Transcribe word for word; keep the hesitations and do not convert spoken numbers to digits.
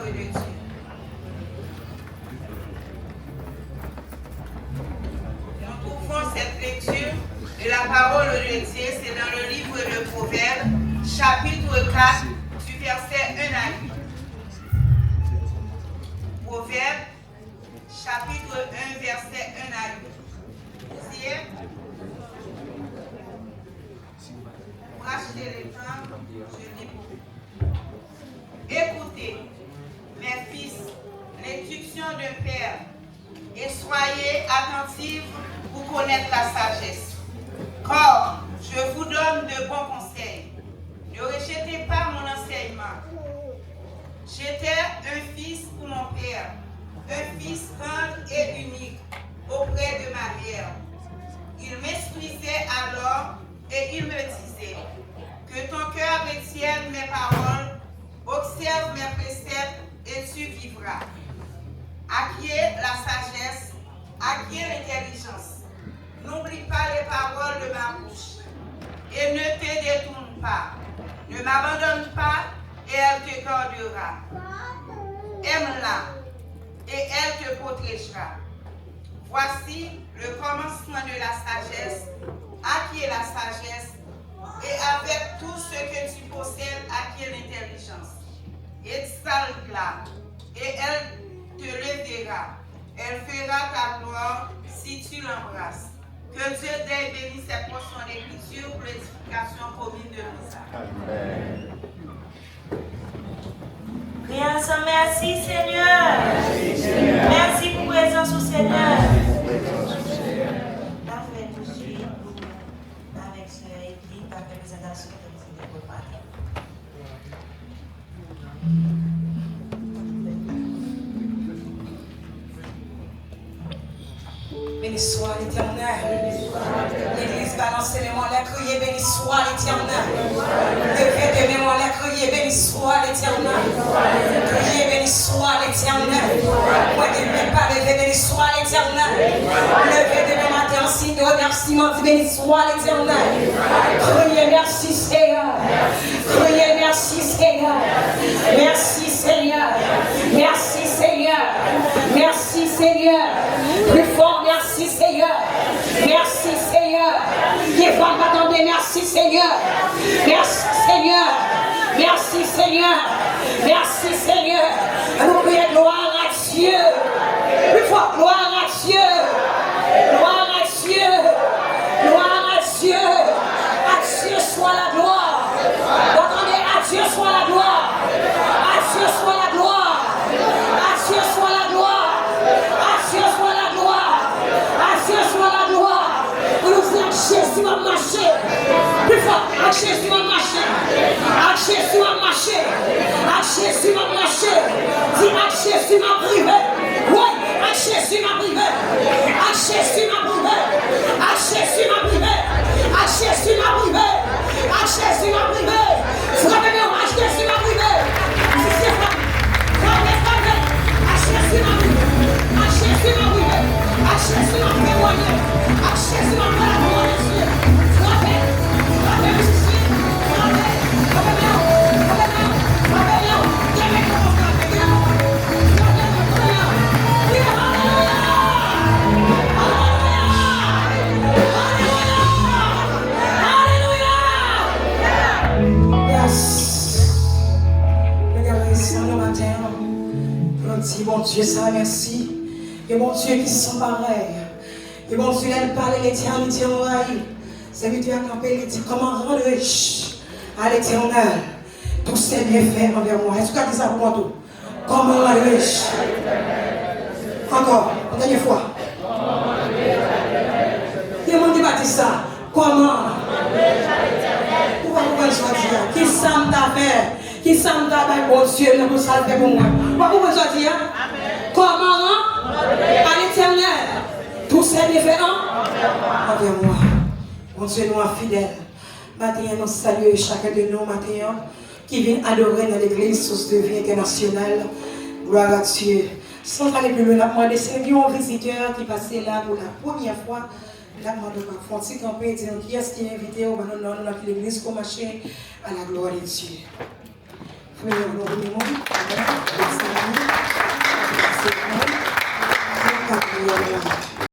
de Dieu. Nous trouvons cette lecture de la parole de Dieu, c'est dans le livre de Proverbes, chapitre quatre, du verset un à huit. Proverbes, chapitre un, verset un à huit. Vous y êtes? Pour acheter le temps, je lis pour vous. Écoutez, mes fils, l'instruction d'un père, et soyez attentifs pour connaître la sagesse. Car je vous donne de bons conseils. Ne rejetez pas mon enseignement. J'étais un fils pour mon père, un fils tendre et unique auprès de ma mère. Il m'instruisait alors et il me disait, que ton cœur retienne mes paroles, observe mes préceptes et tu vivras. Acquiers la sagesse, acquiers l'intelligence. N'oublie pas les paroles de ma bouche et ne te détourne pas. Ne m'abandonne pas et elle te gardera. Aime-la et elle te protégera. Voici le commencement de la sagesse, acquiers la sagesse, et avec tout ce que tu possèdes, acquiers l'intelligence. Exalte-la, et elle te levera. Elle fera ta gloire si tu l'embrasses. Que Dieu daigne bénir cette portion d'écriture pour l'édification commune de nos âmes. Amen. Kriye ansanm, mèsi, Senyè. Mèsi pou prezans ou, Senyè. N ap fè touswit avèk sè Edi, k ap fè prezantasyon kèk ti lekòl maten. Béni soit l'Éternel. Legliz, balanse men w anlè, kriye, béni soit l'Éternel. Leve de men w anlè, kriye, béni soit l'Éternel. Kriye, béni soit l'Éternel. Mwen ki menm pa leve, béni soit l'Éternel. Leve de men maten an, siy de remèsiman, di, béni soit l'Éternel. Kriye, mèsi, Seyè. Kriye, mèsi, Seyè. Mèsi, Seyè. Mèsi, Seyè. Mèsi, Seyè. Pli fò, mèsi, Seyè. Mèsi, Seyè. Gen vwa m pa tande, mèsi, Seyè. Mèsi, Seyè. Mèsi, Seyè. Mèsi, Seyè. Ann nou kriye, gloire à Dieu. Pli fò, gloire à Dieu. Gloire à Dieu. Gloire à Dieu. À Dieu soit la gloire. Bon, tande, à Dieu soit la gloire. À Dieu soit la gloire. À Dieu soit la gloire. À Dieu soit la gloire. À Dieu soit la gloire. Pou nou di, ak Jezi m ap mache. Pli fò, ak Jezi m ap mache. Ak Jezi m ap mache. Ak Jezi m ap mache. Di, ak Jezi m ap rive. Wi, ak Jezi m ap rive. Ak Jezi m ap rive. Ak Jezi m ap rive. Ak Jezi m ap rive. Ak Jezi m ap rive. Frape men w, ak Jezi m ap rive. Mizisyen, frape. Frape, frape. Ak Jezi m ap rive. Ak Jezi m ap rive. Ak Jezi m ap temwaye. Ak Jezi m ap fè laglwa de Dye. Frape. Frape, mizisyen. Frape. Frape men w. Frape men w. Frape men w. Gen men k ap frape. Gen men k ap frape. Frape men w. Frape men w. Wi, alelouya. Alelouya. Alelouya. Alelouya. Yes. Mwen gen rezon nan maten an pou nou di Bondye sa mèsi. Gen Bondye ki san parèy. Gen Bondye, lè l pale, letènite anvayi. Sèvitè a kanpe, li di, comment rendre à l'Éternel tous ses bienfaits envers moi? Èske w ka di sa pou mwen tou? Comment rendre? Ankò, yon dènye fwa. Gen moun ki pa di sa. Kòman? Ou pa konprann sa w di a. Kisa m ta fè? Kisa m ta bay Bondye nan pou sa l fè pou mwen? Ou pa konprann sa w di a? Comment rendre à l'Éternel tous ses bienfaits envers moi? Bondye nou an fidèl. Maten an, nou salye chak de nou maten an ki vin adore nan legliz Source de Vie International. Gloire à Dieu. San ale pi lwen, n ap mande si gen yon vizitè ki pase la pou la premyè fwa, n ap mande w fè yon ti kanpe, di nou kiyès ki envite w, ban nou non nou, nan ki legliz ke w mache, à la gloire de Dieu. Premye moun, premye moun.